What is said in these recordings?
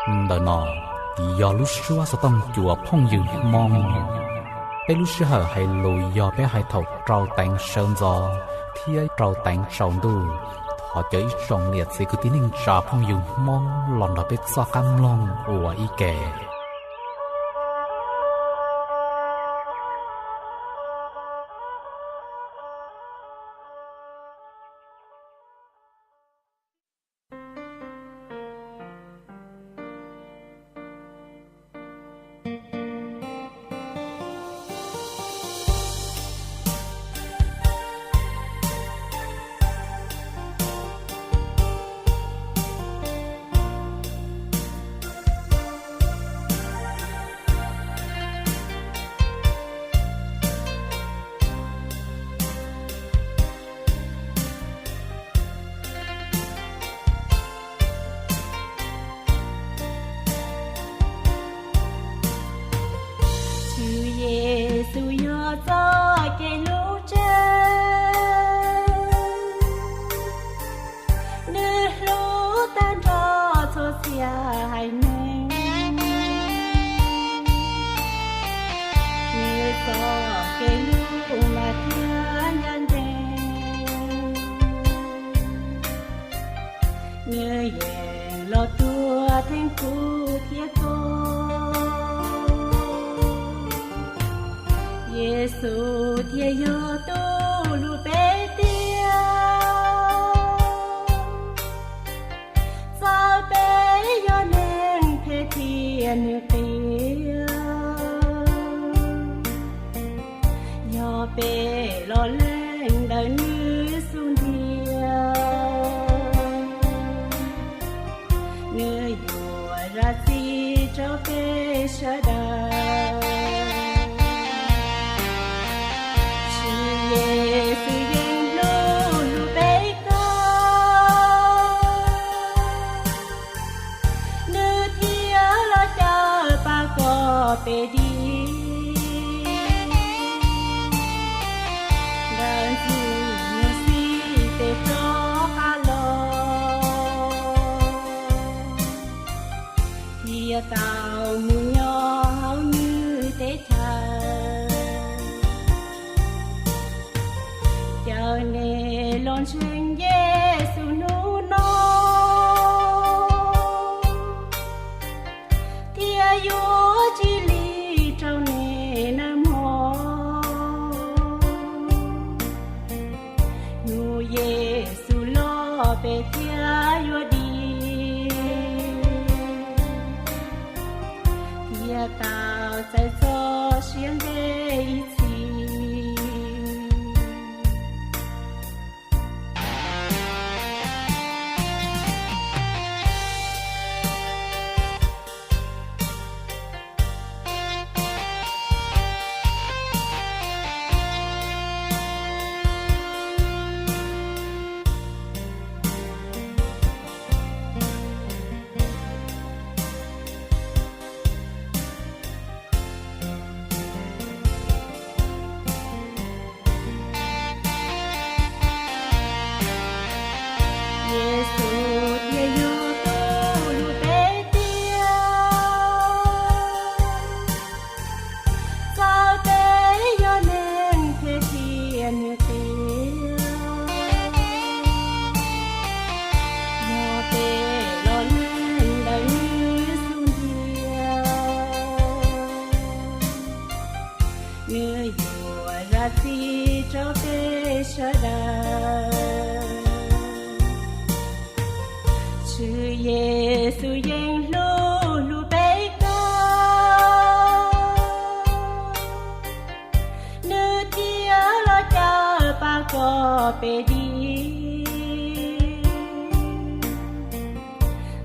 Ntawm no yog lub suab xov tooj cua phooj ywg Hmoob. Peb lub sij hawm hais lus yog peb hais thaum rau teev sawv ntxov thiab rau teev tsaus ntuj. Thov caw ib tsoom niam txiv kwv tij neej tsa phooj ywg Hmoob los nrog peb txoj qab mloog ua ib ke. Tswv Yexus yog txoj kev hlub tseeb, nws hlub tag nrho txhua txhia haiv neeg. Nws txoj kev hlub mas thiab ncaj ncees, nws yeej los tuag theej kuv thiab koj. Yexus thiaj yog tus hlub peb tiag, txawm peb yog neeg phem thiab nws qias, yog peb los lees ntawm nws xub ntiag, nws yuav zam txim rau peb sawv daws. Tswv Yexus yeej hlub hlub peb kawg, nws thiaj los caw pab kom peb dim ntawm ntxwg nyoog xib tes rov qab los, thiaj tau mus nyob hauv nws teb chaws. Caw nej los ntseeg Yexus hnub no, thiaj yuav tsis lig rau nej nag hmo. Hnub Yexus los peb thiaj yuav dim, thiaj tau txais txoj sia ntev ib txhis. Yexus thiaj yog tus hlub peb tiag, txawm peb yog neeg phem thiab nws qias, yog peb los lees ntawm nws xub ntiag, nws yuav zam txim rau peb sawv daws. Tswv Yexus yeej hlub hlub peb kawg, nws thiaj los caw pab kom peb dim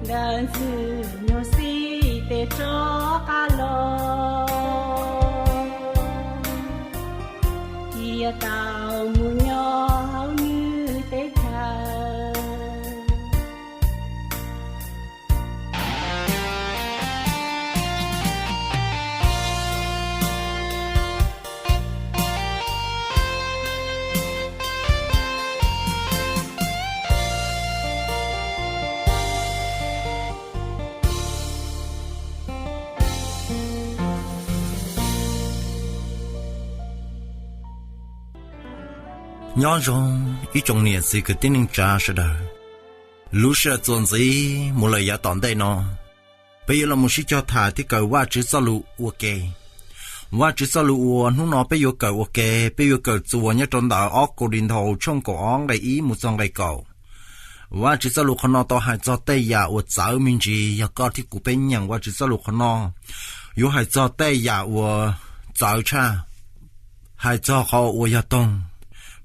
ntawm ntxwg nyoog xib tes rov qab los, thiaj tau mus nyob hauv nws teb chaws. Nyob zoo ib tsoom niam txiv kwv tij neej tsa sawv daws. Lub sij hawm txuas ntxiv mus lawm yav tom ntej no, peb yuav los mus sib cog tham thiab kawm Vajtswv txoj lus ua ke. Vajtswv txoj lus uas hnub no peb yuav kawm ua ke, peb yuav kawm txuas nyob rau ntawm ob Kaulinthaus tshooj kaum ob nqe ib mus txog nqe kaum. Vajtswv txoj lus qhov no tau hais txog tej yam uas txawv me ntsis, yog koj thiab kuv peb nyeem Vajtswv txoj lus qhov no, yuav hais txog tej yam uas txawv tshaj, hais txog qhov uas yog toog,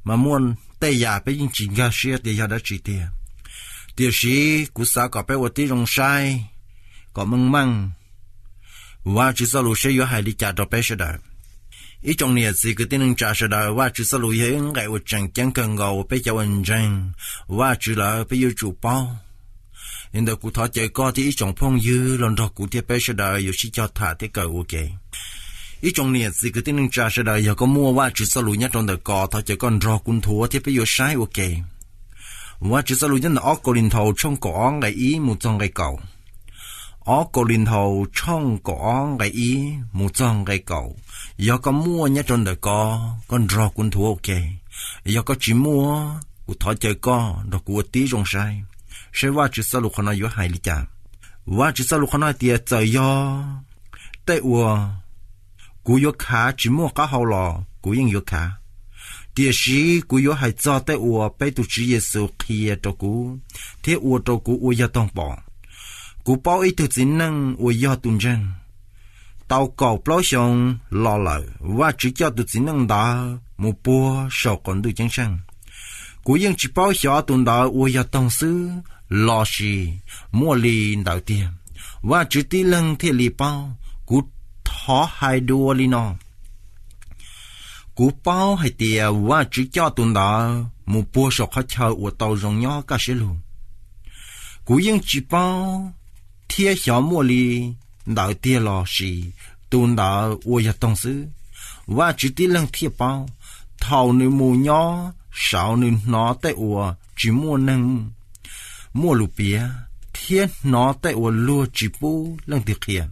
mas muaj tej yam peb yeej tsis nkag siab tias yog dab tsi tiag. Tiam sis kuv xav kom peb ua tib zoo saib kom meej meej Vajtswv txoj lus seb yuav hais li cas rau peb sawv daws. Ib tsoom niam txiv kwv tij neej tsa sawv daws, Vajtswv txoj lus yog ib nqe uas tseem ceeb kawg nkaus uas peb cov uas ntseeg Vajtswv lawm peb yuav tsum paub. Li ntawd kuv thov caw koj thiab ib tsoom phooj ywg los nrog kuv thiab peb sawv daws yuav sib cog tham thiab kawm ua ke. Ib tsoom niam txiv kwv tij neej tsa sawv daws, yog koj muaj Vajtswv txoj lus nyob rau ntawm koj, thov caw koj nrog kuv nthuav thiab peb yuav saib ua ke. Vajtswv txoj lus nyob ntawm ob Kaulinthaus tshooj kaum ob nqe ib mus txog nqe kaum. Ob Kaulinthaus tshooj kaum ob nqe ib mus txog nqe kaum. Yog koj muaj nyob rau ntawm koj, koj nrog kuv nthuav ua ke. Yog koj tsis muaj, kuv thov caw koj nrog kuv ua tib zoo saib, saib Vajtswv txoj lus qhov no yuav hais li cas. Vajtswv txoj lus qhov no hais tias, txawm yog tej uas kuv yuav khav tsis muaj qab hau los kuv yeej yuav khav, tiam sis kuv yuav hais txog tej uas peb tus Tswv Yexus qhia rau kuv thiab ua rau kuv ua yog toog pom. Kuv paub ib tug txiv neej uas yog tus ntseeg, tau kaum plaub xyoo los lawm, Vajtswv coj tus txiv neej ntawd mus puag saum qaum ntuj ceeb tsheej. Kuv yeej tsis paub xyov tus ntawd ua yog toog xwb los sis muaj li ntawd tiag. Vajtswv tib leeg thiaj li paub. Kuv thov hais dua li no, kuv paub hais tias Vajtswv coj tus ntawd mus puag saum qhov chaw uas tau zoo nyob kaj siab lug. Kuv yeej tsis paub thiab xyov muaj li ntawd tiag los sis tus ntawd ua yog toog xwb. Vajtswv tib leeg thiaj paub. Thaum nws mus nyob saud nws hnov tej uas tsis muaj neeg muaj lus piav thiab hnov tej uas luag tsis pub leej twg qhia.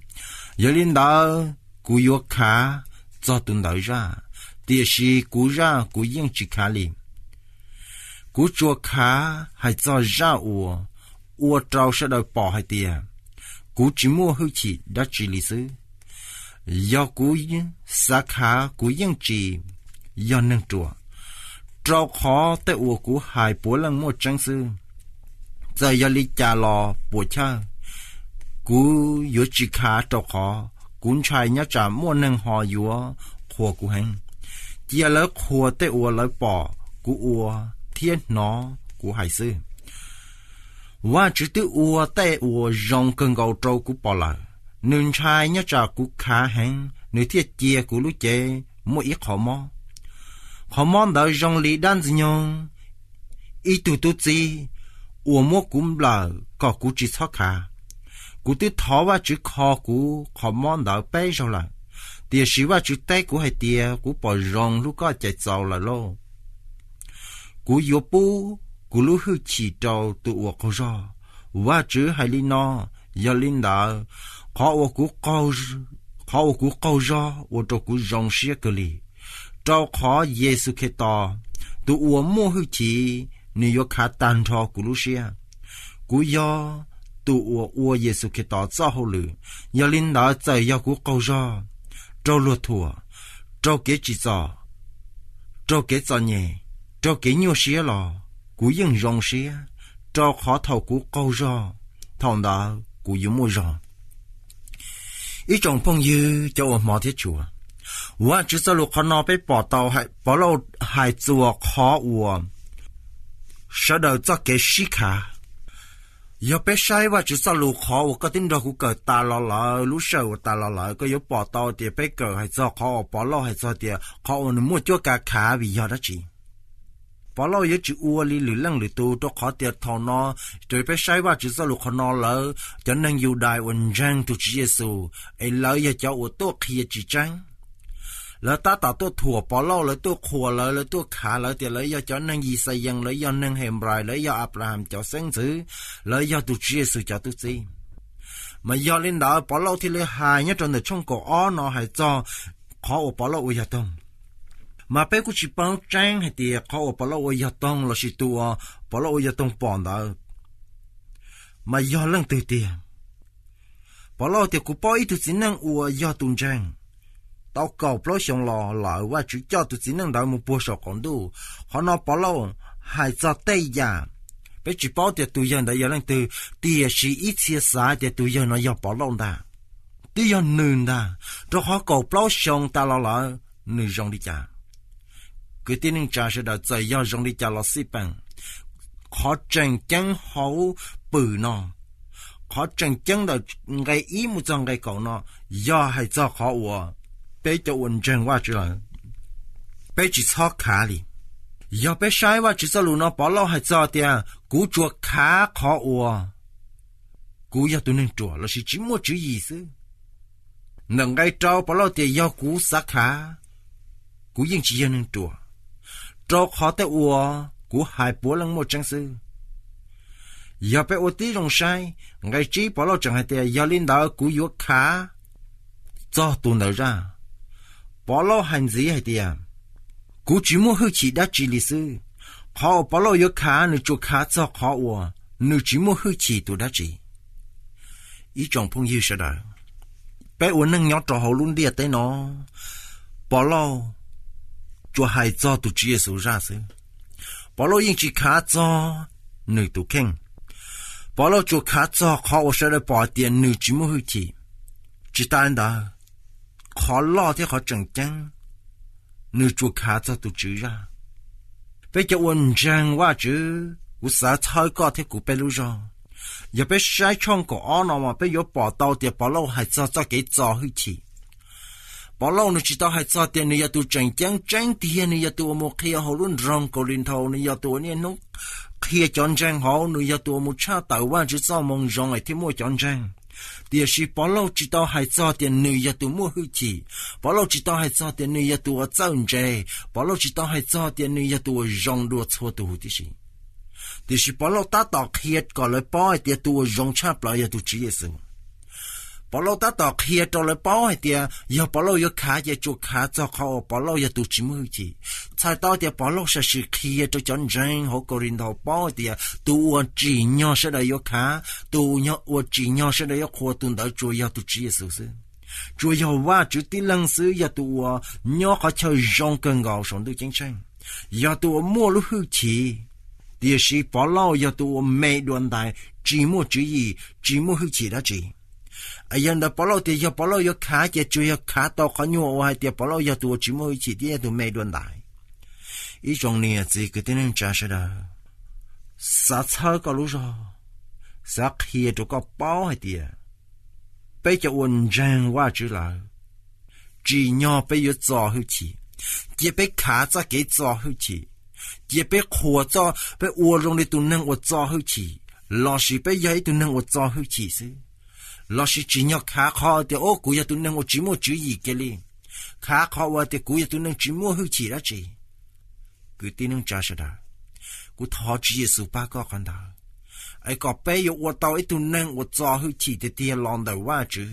Yog li ntawd kuv yuav khav txog tus ntawd zaj, tiam sis kuv zaj kuv yeej tsis khav li. Kuv tsuas khav hais txog zaj uas ua rau sawv daws pom hais tias kuv tsis muaj hwj chim dab tsi li xwb. Yog kuv xav khav kuv yeej tsis yog neeg ruam, rau qhov tej uas kuv hais puav leej muaj tseeb xwb. Txawm yog li cas los puas chawj, kuv yuav tsis khav rau qhov kuv ntshai nyob tsam muaj neeg ho yuav qhuas kuv heev. Cia lawv qhuas tej uas lawv pom kuv ua thiab hnov kuv hais xwb. Vajtswv twb ua tej uas zoo kawg nkaus rau kuv pom lawm. Nws ntshai nyob tsam kuv khav heev, nws thiaj cia kuv lub cev muaj ib qhov mob. Qhov mob ntawd zoo li dab ntxwg nyoog, ib tug tub txib uas muab kuv nplawm kom kuv tsis txhob khav. Kuv twb thov Vajtswv kho kuv qhov mob ntawd peb zaug lawm, tiam sis Vajtswv teb kuv hais tias, kuv pom zoo hlub koj ces txaus lawm lauj. Kuv yuav pub kuv lub hwj chim rau tus uas qaug zog. Vajtswv hais li no, yog li ntawd, qhov uas kuv qaug zog ua rau kuv zoo siab kawg li, rau qhov Yexus Khetos, tus uas muaj hwj chim, nws yuav khav tag nrho kuv lub siab. Kuv yog tus uas ua Yexus Khetos txoj hauj lwm, yog li ntawd txawm yog kuv qaug zog, raug luag thuam, raug kev tsim txom, raug kev txom nyem, raug kev nyuaj siab los kuv yeej zoo siab, rau qhov thaum kuv qaug zog, thaum ntawd kuv yuav muaj zog. Ib tsoom phooj ywg cov uas hmov thiab tshua, Vajtswv txoj lus qhov no peb pom tau Pov Lauj hais txuas qhov uas sawv daws txoj kev sib khav. Yog peb saib Vajtswv txoj lus qhov uas koj twb nrog kuv kawm tas los lawm, lub sij hawm uas tas los lawm, koj yuav pom tau tias peb kawm hais txog qhov uas Pov Lauj hais txog tias qhov uas nws muaj cuab kav khav vim yog dab tsi. Pov Lauj yuav tsis ua li lwm leej lwm tus, rau qhov tias thaum no, raws peb saib Vajtswv txoj lus qhov no, lawv cov neeg Yudais uas ntseeg tus Tswv Yexus es lawv yog cov uas tuaj qhia tsis tseeb. Lawv tab tom tuaj thuam Pov Lauj, lawv tuaj qhuas lawv, lawv tuaj khav lawv tias lawv yog cov neeg Yixalayees, lawv yog neeg Henplais, lawv yog Anplaham cov xeeb ntxwv, lawv yog tus Tswv Yexus cov tub txib. Mas yog li ntawd Pov Lauj thiaj li hais nyob rau ntawm tshooj kaum ob no hais txog qhov uas Pov Lauj ua yog toog. Mas peb kuj tsis paub tseeb hais tias qhov uas Povlauj ua yog toog lossis tus uas Povlauj ua yog toog pom ntawd mas yog leej twg tiag. Povlauj tias kuv paub ib tug txiv neej uas yog tus ntseeg, tau kaum plaub xyoo los lawm Vajtswv coj tus txiv neej ntawd mus puag saum qaum ntuj. Qhov no Povlauj hais txog tej yam peb tsis paub tias tus yawg ntawd yog leej twg, tiam sis ib txhia xav tias tus yawg no yog Povlauj ntag, twb yog nws ntag, rau qhov kaum plaub xyoo tas los lawm nws zoo li cas. Kwv tij neej tsa sawv daws, txawm yog zoo li cas los xij peem, qhov tseem ceeb hauv pwm no, qhov tseem ceeb ntawm nqe ib mus txog nqe kaum no yog hais txog qhov uas peb cov uas ntseeg Vajtswv lawm, peb tsis txhob khav li. Yog peb saib Vajtswv txoj lus no, Povlauj hais txog tias kuv tsuas khav qhov uas kuv yog tus neeg ruam lossis tsis muaj tswv yim xwb. Ntawm nqe rau Povlauj tias yog kuv xav khav, kuv yeej tsis yog neeg ruam, rau qhov tej uas kuv hais puav leej muaj tseeb xwb. Yog peb ua tib zoo saib, nqe tsib Povlauj tseem hais tias yog li ntawd kuv yuav khav txog tus ntawd zaj. Povlauj hais ntxiv hais tias kuv tsis muaj hwj chim dab tsi li xwb. Qhov uas Povlauj yuav khav nws tsuas khav txog qhov uas nws tsis muaj hwj chim tus dab tsi. Ib tsoom phooj ywg sawv daws, peb ua neej nyob rau hauv lub ntiaj teb no, Povlauj tsuas hais txog tus Tswv Yexus zaj xwb. Povlauj yeej tsis khav txog nws tus kheej. Povlauj tsuas khav txog qhov uas sawv daws pom tias nws tsis muaj hwj chim. Tsis tas li ntawd, qhov loj thiab qhov tseem ceeb, nws tsuas khav txog tus Tswv zaj. Peb cov uas ntseeg Vajtswv, kuv xav txhawb koj thiab kuv peb lub zog. Yog peb saib tshooj kaum ob no mas peb yuav pom tau tias Povlauj hais txog txoj kev txo hwj chim. Povlauj nws tsis tau hais txog tias nws yog tus tseem ceeb tseeb tiag, nws yog tus uas mus qhia hauv lub nroog Kaulinthaus, nws yog tus uas niaj hnub qhia cov ntseeg hauv, nws yog tus uas mus tshaj tawm Vajtswv txoj moo zoo es thiaj muaj cov ntseeg. Tiam sis Povlauj tsis tau hais txog tias nws yog tus muaj hwj chim. Povlauj tsis tau hais txog tias nws yog tus uas txawj ntse. Povlauj tsis tau hais txog tias nws yog tus uas zoo dua txhua tus huv tib si. Tiam sis Povlauj tab tom qhia kom lawv paub hais tias tus uas zoo tshaj plaws yog tus Tswv Yexus. Povlauj tab tom qhia rau lawv paub hais tias yog Povlauj yuav khav ces tsuas khav txog qhov uas Povlauj yog tus tsis muaj hwj chim. Txhais tau tias Povlauj sam sim qhia rau cov ntseeg hauv Kaulinthaus paub hais tias tus uas tsim nyog sawv daws yuav khav, tus uas tsim nyog sawv daws yuav qhuas, tus ntawd tsuas yog tus Tswv Yexus xwb. Tsuas yog Vajtswv tib leeg xwb yog tus uas nyob qhov chaw zoo kawg nkaus saum ntuj ceeb tsheej, yog tus uas muaj lub hwj chim. Tiam sis Povlauj yog tus uas me dua ntais, tsis muaj tswv yim, tsis muaj hwj chim dab tsi. Yog ntawd Povlauj tias yog Povlauj yuav khav ces tsuas yog khav tau qhov nyuag uas hais tias Povlauj yog tus uas tsis muaj hwj chim thiab yog tus me dua ntais. Ib tsoom niam txiv kwv tij neej tsa sawv daws, xav txhawb koj lub zog, xav qhia rau koj paub hais tias peb cov uas ntseeg Vajtswv lawm, tsim nyog peb yuav txo hwj chim. Cia peb khav txoj kev txo hwj chim. Cia peb qhuas txoj, peb ua zoo li tus neeg uas txo hwj chim, lossis peb yog ib tug neeg uas txo hwj chim xwb. Lossis tsim nyog khav qhov tias, o, kuv yog tus neeg uas tsis muaj tswv yim kiag li, khav qhov uas tias kuv yog tus neeg tsis muaj hwj chim dab tsi. Kwv tij neej tsa sawv daws, kuv thov Tswv Yexus pab koj qhov ntawd, es kom peb yuav ua tau ib tug neeg uas txo hwj chim tiag tiag los ntawm Vajtswv.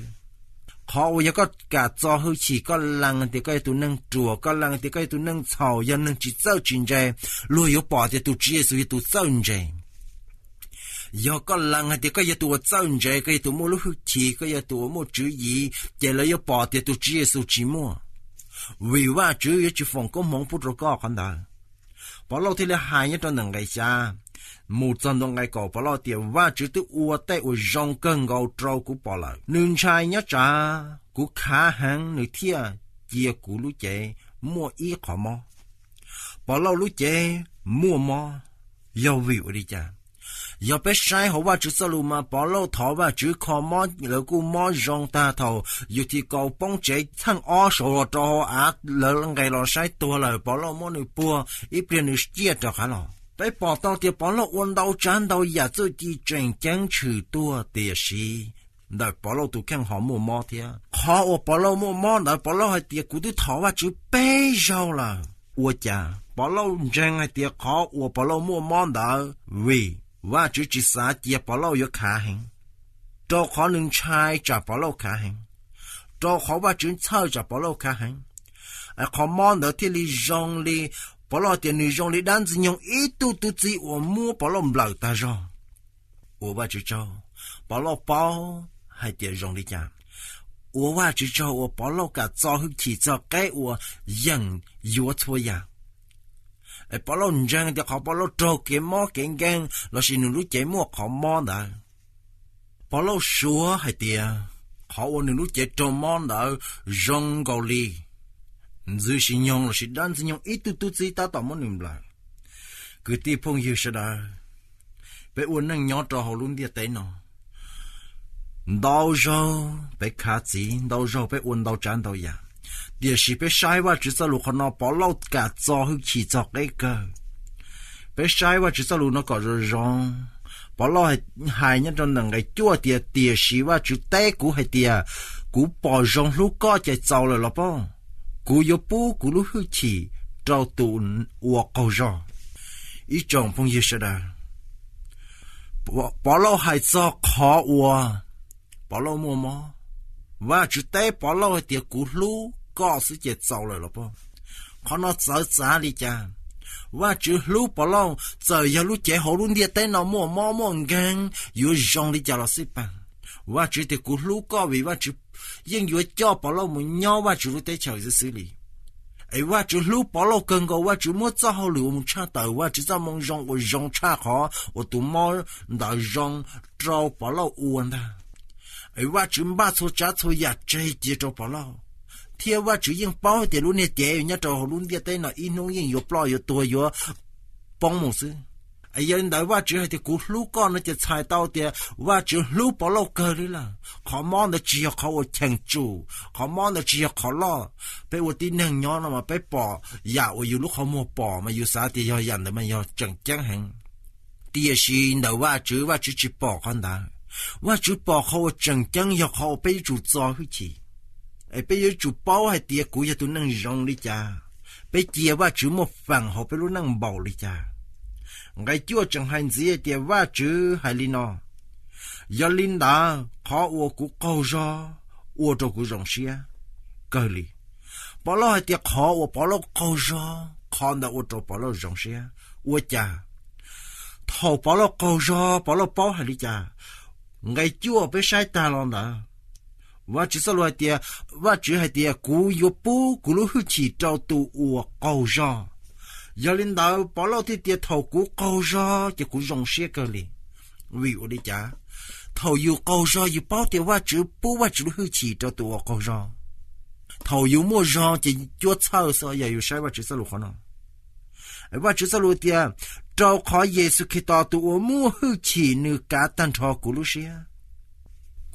Qhov uas yog koj kam txo hwj chim, koj lees tias koj yog tus neeg ruam, koj lees tias koj yog tus neeg txhaum, yog neeg tsis txawj tsis ntse, luag yuav pom tias tus Tswv Yexus yog tus txawj ntse. Yog koj lees hais tias koj yog tus uas txawj ntse, koj yog tus muaj lub hwj chim, koj yog tus uas muaj tswv yim, ces lawv yuav pom tias tus Tswv Yexus tsis muaj. Vim Vajtswv yuav tsis foom koob hmoov pub rau koj qhov ntawd. Povlauj thiaj li hais nyob rau ntawm nqe xya mus txog ntua nqe kaum, Povlauj tias, Vajtswv twb ua tej uas zoo kawg nkaus rau kuv pom lawm. Nws ntshai nyob tsam kuv khav heev, nws thiaj cia kuv lub cev muaj ib qho mob. Povlauj lub cev muaj mob yog vim ua li cas? Yog peb saib hauv Vajtswv txoj lus mas Povlauj thov Vajtswv kho mob, lawv kuj mob zoo tag. Thaum yus thim kaus poob tsev txheej ob saud los rau hauv av, lawv nqes los saib tuag lawm, Povlauj muab nws puag, ib pliag nws ciaj rov qab los. Peb pom tau tias Povlauj ua ntau tsav ntau yam txuj ci tseem ceeb tshwm tuag, tiam sis ntawm Povlauj tus kheej ho muaj mob thiab. Qhov uas Povlauj muaj mob ntawd, Povlauj hais tias, kuv twb thov Vajtswv peb zaug lawm. Ua cas Povlauj ntseeg hais tias qhov uas Povlauj muaj mob ntawd vim Vajtswv tsis xav cia Povlauj yuav khav heev, rau qhov nws ntshai tsam Povlauj khav heev, rau qhov Vajtswv txhawj tsam Povlauj khav heev. qhov mob ntawd thiaj li zoo li, Povlauj tias nws zoo li dab Ntxwg Nyoog ib tug tub txib uas muab Povlauj nplawm tag zog. Ua Vajtswv tsaug, Povlauj paub hais tias zoo li cas. Ua Vajtswv tsaug uas Povlauj kam txo hwj chim txog qeb uas yeem yuav txhua yam. Povlauj ntseeg tias qhov Povlauj raug kev mob kev nkeeg lossis nws lub cev muaj qhov mob ntawd, Povlauj suav hais tias qhov uas nws lub cev raug mob ntawd zoo nkaus li Ntxwg Nyoog lossis dab Ntxwg Nyoog ib tug tub txib tab tom muab nws nplawm. Kwv tij phooj ywg sawv daws, peb ua neej nyob rau hauv lub ntiaj teb no, ntau zaug peb khav txiv, ntau zaug peb ua ntau tsav ntau yam, tiam sis peb saib Vajtswv txoj lus qhov no, Povlauj kam txo hwj chim txog qeb kawg. Peb saib Vajtswv txoj lus no kom zoo zoo. Povlauj hais nyob rau ntawm nqe cuaj tias, tiam sis Vajtswv teb kuv hais tias, kuv pom zoo hlub koj ces txaus lawm los pob, kuv yuav pub kuv lub hwj chim rau tus uas qaug zog. Ib tsoom phooj ywg sawv daws, Povlauj hais txog qhov uas Povlauj muaj mob, Vajtswv teb Povlauj hais tias kuv hlub koj xwb ces txaus lawm los pob. Qhov no txawv txav li cas? Vajtswv hlub Povlauj txawm yog lub cev hauv lub ntiaj teb no muaj mob muaj nkeeg yuav zoo li cas los xij peem, Vajtswv tias kuv hlub koj vim Vajtswv yeej yuav coj Povlauj mus nyob Vajtswv lub teb chaws xwb xwb li. Es Vajtswv hlub Povlauj kawg nkaus, Vajtswv muab txoj hauj lwm uas mus tshaj tawm Vajtswv txoj moo zoo uas zoo tshaj qhov uas tus mob ntawd zoo rau Povlauj ua ntag. Es Vajtswv npaj txhua tsav txhua yam tseg cia rau Povlauj, thiab Vajtswv yeej paub hais tias lub niag cev nyob rau hauv lub ntiaj teb no ib hnub yeej yuav ploj yuav tuag yuav poob mus xwb. Es yog li ntawd Vajtswv hais tias kuv hlub koj no ces txhais tau tias Vajtswv hlub Povlauj kawg li lawm. Qhov mob ntawd tsis yog qhov uas cheem tsum, qhov mob ntawd tsis yog qhov loj. Peb ua tib neeg nyob no mas peb pom yam uas yus lub qhov muag pom mas yus xav tias yog yam ntawd mas yog tseem ceeb heev. Tiam sis ntawm Vajtswv, Vajtswv tsis pom qhov ntawd. Vajtswv pom qhov uas tseem ceeb yog qhov uas peb yuav tsum txo hwj chim, es peb yuav tsum paub hais tias kuv yog tus neeg zoo li cas, peb cia Vajtswv muaj feem hauv peb lub neej npaum li cas. Nqe cuaj tseem hais ntxiv hais tias Vajtswv hais li no, yog li ntawd qhov uas kuv qaug zog ua rau kuv zoo siab kawg li. Povlauj hais tias qhov uas Povlauj qaug zog, qhov ntawd ua rau Povlauj zoo siab. Ua cas? Thaum Povlauj qaug zog Povlauj paub hais li cas? Nqe cuaj peb saib tag los ntawd, Vajtswv txoj lus hais tias, Vajtswv hais tias kuv yuav pub kuv lub hwj chim rau tus uas qaug zog. Yog li ntawd Povlauj thiaj tias thaum kuv qaug zog ces kuv zoo siab kawg li. Vim ua li cas? Thaum yus qaug zog yus paub tias Vajtswv pub Vajtswv lub hwj chim rau tus uas qaug zog. Thaum yus muaj zog ces cuab txhawj xwb yog yus saib Vajtswv txoj lus qhov no. Vajtswv txoj lus tias, rau qhov Yexus Khetos tus uas muaj hwj chim nws kav tag nrho kuv lub siab.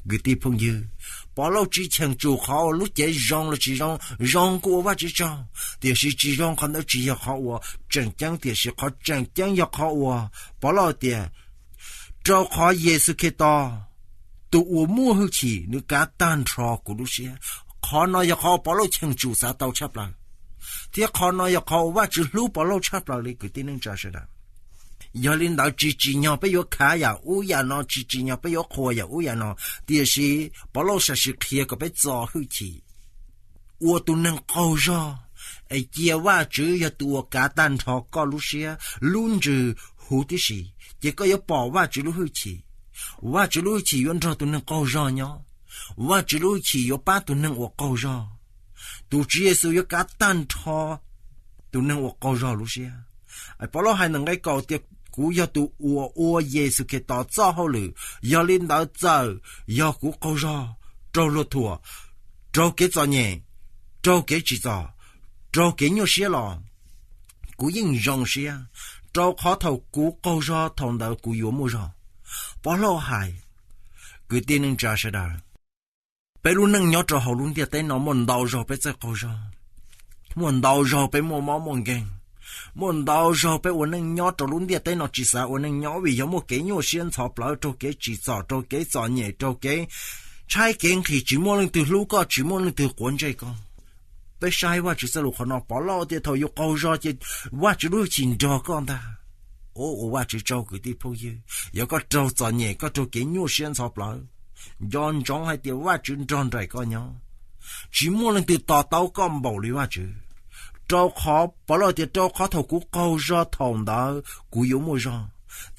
Kwv tij phooj ywg, Povlauj tsis cheem tsum qhov uas lub cev zoo los tsis zoo, zoo kuj ua Vajtswv tsaug, tiam sis tsis zoo qhov ntawd tsis yog qhov uas tseem ceeb, tiam sis qhov tseem ceeb yog qhov uas Povlauj tias, rau qhov Yexus Khetos tus uas muaj hwj chim nws kav tag nrho kuv lub siab. Qhov no yog qhov uas Povlauj cheem tsum xav tau tshaj plaws, thiab qhov no yog qhov uas Vajtswv hlub Povlauj tshaj plaws li kwv tij neej tsa sawv daws. Yog li ntawd tsis tsim nyog peb yuav khav yam ub yam no, tsis tsim nyog peb yuav qhuas yam ub yam no, tiam sis Povlauj sam sim qhia kom peb txo hwj chim, ua tus neeg qaug zog, es cia Vajtswv yog tus uas kav tag nrho koj lub siab lub ntsws huv tib si, ces koj yuav pom Vajtswv lub hwj chim. Vajtswv lub hwj chim yuav nrog tus neeg qaug zog nyob. Vajtswv lub hwj chim yuav pab tus neeg uas qaug zog. Tus Tswv Yexus yuav kav tag nrho tus neeg uas qaug zog lub siab. Povlauj hais ntawm nqe kaum tias, kuv yog tus uas ua Yexus Khetos txoj hauj lwm, yog li ntawd txawm yog kuv qaug zog, raug luag thuam, raug kev txom nyem, raug kev tsim txom, raug kev nyuaj siab los kuv yeej zoo siab, rau qhov thaum kuv qaug zog thaum ntawd kuv yuav muaj zog. Povlauj hais, kwv tij neej tsa sawv daws, peb lub neej nyob rau hauv lub ntiaj teb no muaj ntau zaug peb txawj qaug zog, muaj ntau zaug peb muaj mob muaj nkeeg, muaj ntau zaug peb ua neej nyob rau lub ntiaj teb no tsis xav ua neej nyob vim yog muaj kev nyuaj siab ntxhov plawv, raug kev tsim txom, raug kev txom nyem, raug kev tshaib kev nqhis, tsis muaj leej twg hlub koj, tsis muaj leej twg quav ntsej koj. Peb saib Vajtswv txoj lus qhov no, Povlauj tias thaum yus qaug zog ces Vajtswv lub hwj chim nrog koj ntag. Ua Vajtswv tsaug kwv tij phooj ywg, yog koj raug txom nyem, koj raug kev nyuaj siab ntxhov plawv, nco ntsoov hais tias Vajtswv nrog nraim koj nyob. Tsis muaj leej twg to taub koj npaum li Vajtswv. Rau qhov Pov Lauj tias, rau qhov thaum kuv qaug zog thaum ntawd kuv yuav muaj zog.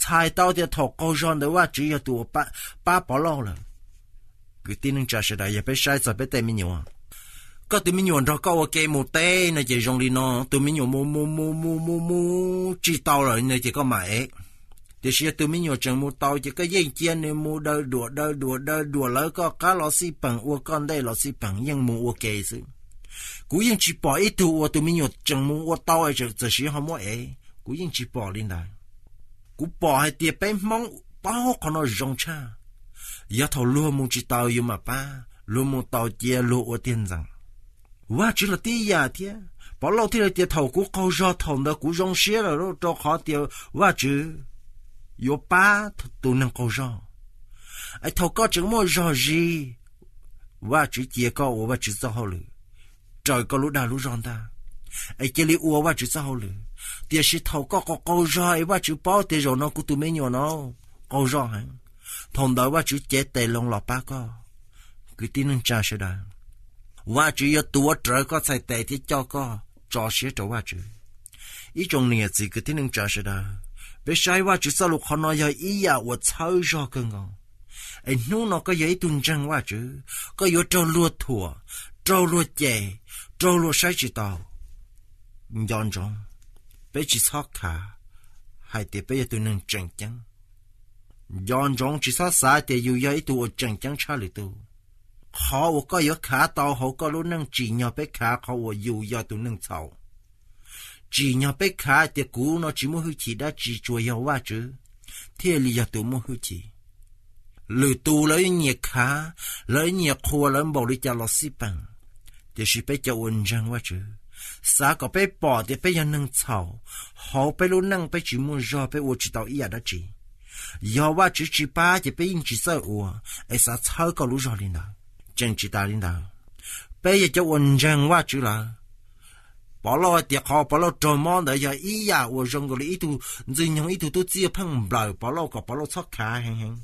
Txhais tau tias thaum qaug zog ntawd Vajtswv yog tus uas pab Pov Lauj lawm. Kwv tij neej tsa sawv daws, yog peb saib txog peb tej me nyuam, koj tus me nyuam nrog koj ua ke mus teb no ces zoo li no, tus me nyuam mus mus mus mus mus mus tsis tau lawm no ces koj mam ev. Tiam sis yog tus me nyuam tseem mus tau ces koj yeej cia nws mus daws duam daws duam daws duam lawv koj qab los xij peem ua koj ntej los xij peem yeej mus ua ke xwb. Kuv yeej tsis pom ib tug uas tus me nyuam tseem mus ua tau txawm siv ho muab ev, kuv yeej tsis pom li ntawd. Kuv pom hais tias peb Hmoob paub qhov no zoo tshaj, yog thaum luag mus tsis tau yus mam pab, luag mus tau cia luag ua tiag ntxees. Vajtswv los tib yam thiab, Pov Lauj thiaj li tias thaum kuv qaug zog thaum ntawd kuv zoo siab lawm rau qhov tias Vajtswv yuav pab tus neeg qaug zog. Es thaum koj tseem muaj zog zis, Vajtswv cia koj ua Vajtswv txoj hauj lwm, raws koj lub dag lub zog ntag, es cia li ua Vajtswv txoj hauj lwm. Tiam sis thaum koj qaug qaug zog es Vajtswv paub tias zaum no kuv tus me nyuam no qaug zog heev, thaum ntawd Vajtswv cev tes loo los pab koj. Kwv tij neej tsa sawv daws, Vajtswv yuav tuav rawv koj txhais tes thiab coj koj tso siab rau Vajtswv. Ib tsoom niam txiv kwv tij neej tsa sawv daws, peb saib Vajtswv txoj lus qhov no yog ib yam uas txhawb zog kawg nkaus. Es hnub no koj yog ib tug ntseeg Vajtswv, koj yuav raug luag thuam, raug luag cem, raug luag saib tsis taus. Nco ntsoov, peb tsis txhob khav hais tias peb yog tus neeg tseem ceeb. Nco ntsoov, tsis txhob xav tias yus yog ib tug uas tseem ceeb tshaj lwm tus. Qhov uas koj yuav khav tau hauv koj lub neej tsim nyog peb khav qhov uas yus yog tus neeg txhaum. Tsim nyog peb khav tias kuv no tsis muaj hwj chim dab tsi, tsuas yog Vajtswv thiaj li yog tus muaj hwj chim. Lwm tus lawv nyiam khav, lawv nyiam qhuas lawv npaum li cas los xij peem, tiam sis peb cov uas ntseeg Vajtswv, xav kom peb pom tias peb yog neeg txhaum, hauv peb lub neej peb tsis muaj zog, peb ua tsis tau ib yam dab tsi. Yog Vajtswv tsis pab ces peb yeej tsis txawj ua, es xav txhawb koj lub zog li ntawd. Tseem tsis tas li ntawd, peb yog cov uas ntseeg Vajtswv lawm. Pov Lauj tias qhov Pov Lauj raug mob ntawd yog ib yam uas zoo nkaus li ib tug ntxwg nyoog, ib tug tub txib pheej nplawm Pov Lauj kom Pov Lauj txhob khav heev heev.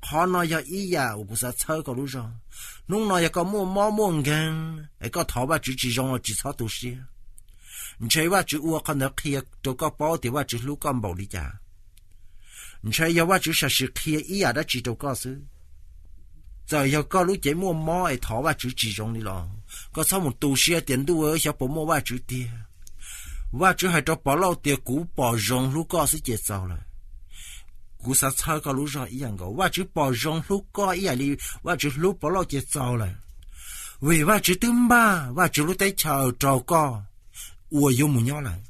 Qhov no yog ib yam uas kuv xav txhawb koj lub zog. Hnub no yog koj muaj mob muaj nkeeg es koj thov Vajtswv tsis zoo los tsis txhob tu siab. Ntshe Vajtswv ua qhov ntawd qhia rau koj paub tias Vajtswv hlub koj npaum li cas. Ntshe yog Vajtswv sam sim qhia ib yam dab tsi rau koj xwb. Txawm yog koj lub cev muaj mob es thov Vajtswv tsis zoo li los koj txhob mus tu siab tias ntuj, xyov puas muaj Vajtswv tiag. Vajtswv hais rau Pov Lauj tias kuv pom zoo hlub koj xwb ces txaus lawm. Kuv xav txhawb koj lub zog ib yam nkaus, Vajtswv pom zoo hlub koj ib yam li Vajtswv hlub Pov Lauj ces txaus lawm. Vim Vajtswv twb npaj Vajtswv lub teb chaws rau koj uas yuav mus nyob lawm.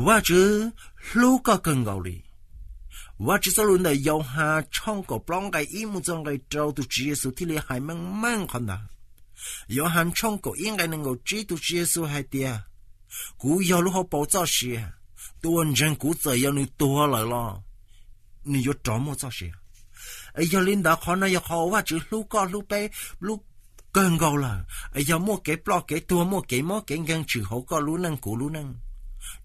Vajtswv hlub koj kawg nkaus li. Vajtswv txoj lus ntawm Yauhas tshooj kaum plaub nqe ib mus txog nqe rau, tus Tswv Yexus thiaj li hais meej meej qhov ntawd. Yauhas tshooj kaum ib nqe nees nkaum tsib, tus Tswv Yexus hais tias, kuv yog lub hauv paus txoj sia, tus uas ntseeg kuv txawm yog nws tuag lawm los nws yuav rov muaj txoj sia. Es yog li ntawd qhov no yog qhov uas Vajtswv hlub koj hlub peb lub kawg nkaus lawm. Es yog muaj kev ploj kev tuag, muaj kev mob kev nkeeg tshwm hauv koj lub neej kuv lub neej,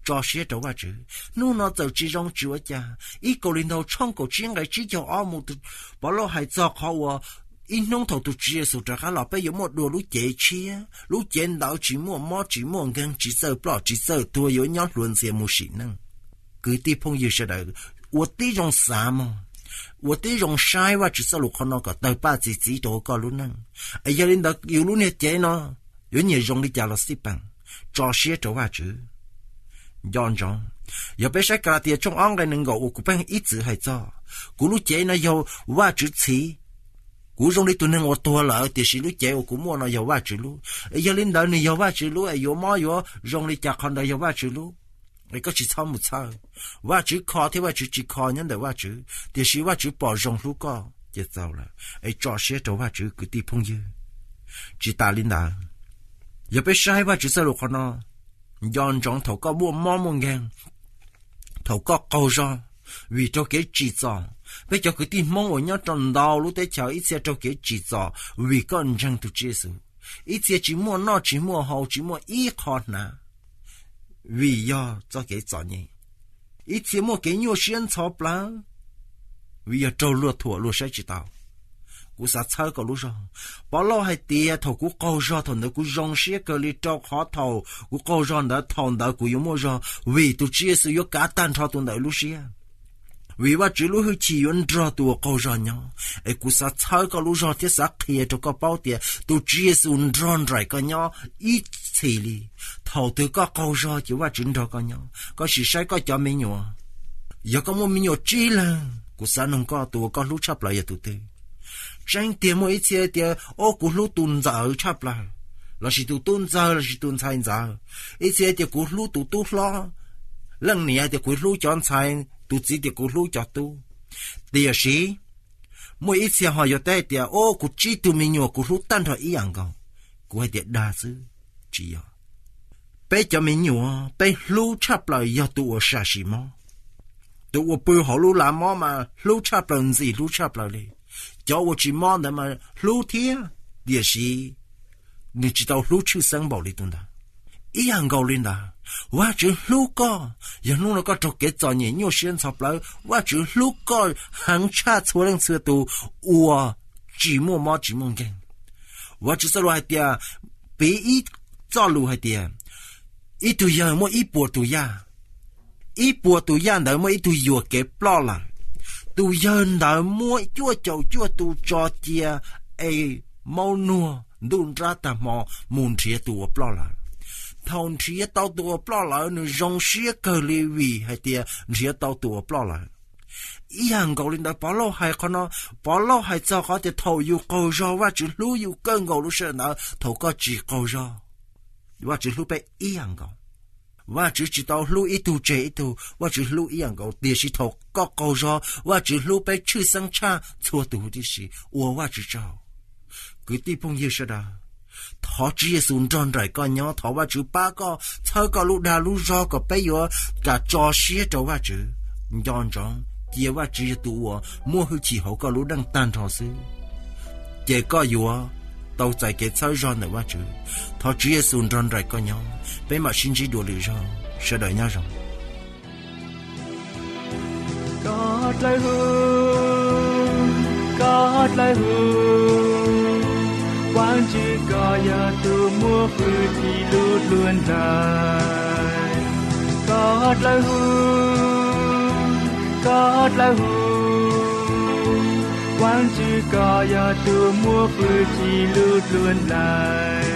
tso siab rau Vajtswv. Hnub no txawm tsis zoo tsis ua cas, ib Kauleethaus tshooj kaum tsib nqe tsib caug ob mus, Pov Lauj hais txog qhov uas ib hnub thaum tus Tswv Yexus rov qab los peb yuav muaj dua lub cev tshiab, lub cev ntawd tsis muaj mob tsis muaj nkeeg, tsis txawj ploj tsis txawj tuag, yuav nyob hluas ntxhias mus sim neej. Kwv tij phooj ywg sawv daws, ua tib zoo xav mog, ua tib zoo saib Vajtswv txoj lus qhov no kom tawg paj txi txiv rau koj lub neej. Es yog li ntawd yus lub niag cev no yuav nyiam zoo li cas los xij peem, tso siab rau Vajtswv. Nco ntsoov, yog peb saib Kalatias tshooj ob nqe nees nkaum uas kuv pheej ib txwm hais txog, kuv lub cev no yog Vajtswv txhiv. Kuv zoo li tus neeg uas tuag lawm tiam sis lub cev uas kuv muaj no yog Vajtswv lub. Es yog li ntawd nws yog Vajtswv lub es yuav mob yuav zoo li cas qhov ntawd yog Vajtswv lub. Es koj tsis txhob mus txhawj, Vajtswv kho thiab Vajtswv tsis kho nyob ntawm Vajtswv, tiam sis Vajtswv pom zoo hlub koj ces txaus lawm. Es tso siab rau Vajtswv kwv tij phooj ywg. Tsis tas li ntawd, yog peb saib Vajtswv txoj lus qhov no, nco ntsoov thaum koj muaj mob muaj nkeeg, thaum koj qaug zog vim raug kev tsim txom, peb cov kwv tij Hmoob uas nyob rau ntau lub teb chaws ib txhia raug kev tsim txom vim koj ntseeg tus Tswv Yexus, ib txhia tsis muaj noj tsis muaj haus tsis muaj ib qho hnav vim yog txoj kev txom nyem, ib txhia muaj kev nyuaj siab ntxhov plawv vim yog raug luag thuam luag saib tsis taus. Kuv xav txhawb koj lub zog. Pov Lauj hais tias thaum kuv qaug zog thaum ntawd kuv zoo siab kawg li, rau qhov thaum kuv qaug zog ntawd thaum ntawd kuv yuav muaj zog, vim tus Tswv Yexus yuav kav tag nrho tus ntawd lub siab. Vim Vajtswv lub hwj chim yuav nrog tus uas qaug zog nyob, es kuv xav txhawb koj lub zog thiab xav qhia rau koj paub tias tus Tswv Yexus nrog nraim koj nyob ib txhis li. Thaum twg koj qaug zog ces Vajtswv nrog koj nyob. Koj sim saib koj cov me nyuam, yog koj muaj me nyuam tsib leeg, kuv xav nug koj, tus uas koj hlub tshaj plaws yog tus twg? Tseeb tiag, muaj ib txhia tias, o, kuv hlub tus ntxawm tshaj plaws, lossis tus tub ntxawg, lossis tus ntxhais ntxawm. Ib txhia tias kuv hlub tus tub hlob. Leej niam tias kuv hlub cov ntxhais, tus txiv tias kuv hlub cov tub. Tiam sis muaj ib txhia ho yuav teb tias, o, kuv tsib tug me nyuam kuv hlub tag nrho ib yam nkaus. Kuv hais tias dag xwb, tsis yog. Peb cov me nyuam peb hlub tshaj plaws yog tus uas sam sim mob. Tus uas pw hauv lub lav mob mas hlub tshaj plaws, ntxim hlub tshaj plaws li. Cov uas tsis mob ntawd mas hlub thiab, tiam sis nws tsis tau hlub tshwj xeeb npaum li tus ntawd. Ib yam nkaus li ntawd, Vajtswv hlub koj. Yog hnub no koj raug kev txom nyem nyuaj siab ntxhov plawv, Vajtswv hlub koj heev tshaj txhua leej txhua tus uas tsis muaj mob tsis muaj nkeeg. Vajtswv txoj lus hais tias, piv ib txoj lus hais tias, ib tug yawg muaj ib puas tus yaj. Ib puas tus yaj ntawd muaj ib tug yuam kev ploj lawm. Tus yawg ntawd muab cuaj caum cuaj tus tso cia es maub nuag ntuj nrab tag hmo mus nrhiav tus uas ploj lawm. Thaum nrhiav tau tus uas ploj lawm, nws zoo siab kawg li vim hais tias nrhiav tau tus uas ploj lawm. Ib yam nkaus li ntawd, Pov Lauj hais qhov no, Pov Lauj hais txog qhov tias thaum yus qaug zog, Vajtswv hlub yus kawg nkaus lub sij hawm ntawd. Thaum koj tsis qaug zog, Vajtswv hlub peb ib yam nkaus. Vajtswv tsis tau hlub ib tug tseg ib tug, Vajtswv hlub ib yam nkaus. Tiam sis thaum koj qaug zog, Vajtswv hlub peb tshwj xeeb tshaj txhua tus huv tib si. Ua Vajtswv tsaug. Kwv tij phooj ywg sawv daws, thov Tswv Yexus nrog nraim koj nyob, thov Vajtswv pab koj txhawb koj lub dag lub zog kom peb yuav kam tso siab rau Vajtswv, nco ntsoov cia Vajtswv yog tus uas muaj hwj chim hauv koj lub neej tag nrho xwb, ces koj yuav tau txais kev txhawb zog ntawm Vajtswv. Thov Tswv Yexus nrog nraim koj nyob, peb mam sib ntsib dua lwm zaug, sawv daws nyob zoo. Koj dlawb huv, koj dlawb huv, Vaajtswv koj yog tus muaj hwj chim lub luag nraim. Koj dlawb huv, koj dlawb huv, Vaajtswv koj yog tus muaj hwj chim lub luag nraim.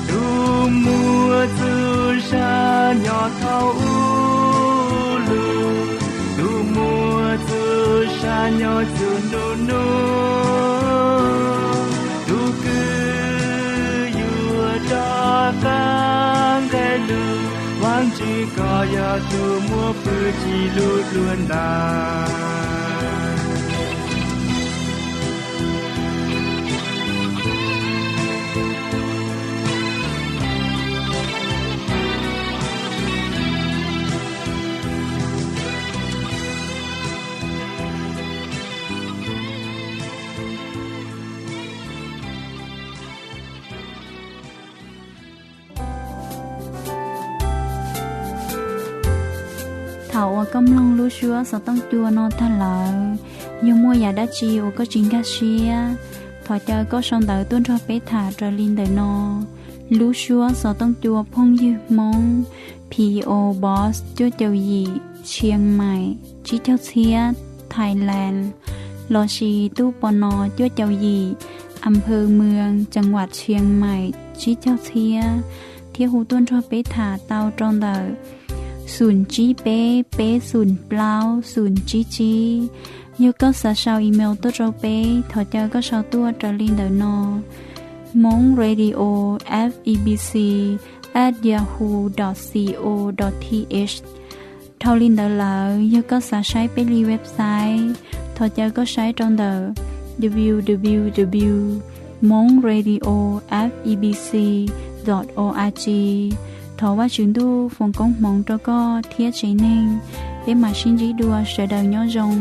Tus muaj txuj sa nyob thaum ub lug, tus muaj txuj sa nyob txug nub nub, tus kws yuav rov qaab nqe lug, Vaajtswv koj yog tus muaj hwj chim lub luag nraim. Thaum uas koj mloog lub suab xov tooj cua no tag lawm, yog muaj yam dab tsi uas koj tsis nkag siab, thov caw koj sau ntawv tuaj nrog peb tham raws li ntawm no. Lub suab xov tooj cua phooj ywg Hmoob, P O Box cuaj caum yim, Chiang Mai tsib caug txhiab, Thailand, lossis tub pos no cuaj caum yim, อำเภอเมือง จังหวัดเชียงใหม่ tsib caug txhiab, thiab hu tuaj nrog peb tham tau rau ntawm xum tsib peb peb xum plaub xum tsib tsib. Yog koj xav sau email tuaj rau peb, thov caw koj sau tuaj raws li ntawm no: Hmong Radio F E B C at yahoo dot co dot th. Dhau li ntawd lawm, yog koj xav saib peb li website, thov caw koj saib rau ntawm W W W Hmong Radio F E B C dot org. Thov Vajtswv Ntuj foom koob hmoov rau koj thiab tsev neeg. Peb mam sib ntsib dua, sawv daws nyob zoo.